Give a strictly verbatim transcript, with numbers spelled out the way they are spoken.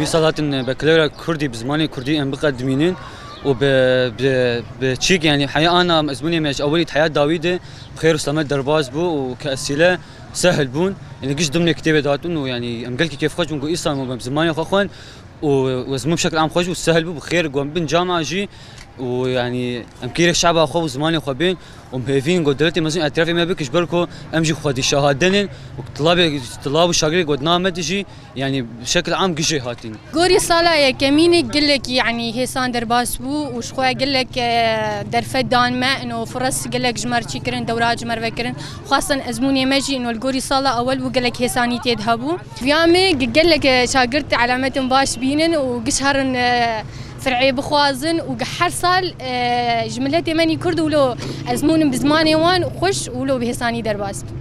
Îsal hatin beklewra Kurdî, bi zimanê Kurdî em biqedimînin û bi, bi, bi çîk, yanî heya ana ezmûnê me ji ewilî heya dawî de bi xêr û selamet derbas bû û ke esîle sehil bûn. Yanî giş dimnê kitêbê de hatin û yanî em gelkî kêfxweş bûn ku îsal me bi zimanê xwe xwend û ezmûn bi şekil am xweş bû, sehil bû, bi xêr got bin cama jî û yanî em kêrê şeba xwe û zimanê xwe bên û em hêvîn got dewletê mezin etirafê me bike ji ber ku em jî xwedî şahadenin û tilabê, tilab û şagirê got name de jî yanî bi şekil am gijê hatîn. Gorî sala yekemînê gelek, yanî hêsan derbas bû û ji xwe gelek, e, derfet dan me, ino firas gelek ji me re çî kirin, dewra ji me re vekirin. Xwestin ezmûnê me jî ino li gorî sala ewel bû, gelek hêsanî tê de hebû. Viya me gi gelek, e, şagirt alametin baş bînin û giş herin, e, fir'ê bixwazin û gi her sal, e, ji miletê me nî Kurd û lo ezmûnin bi zimanê wan xweş û lo bi hêsanî derbas bin.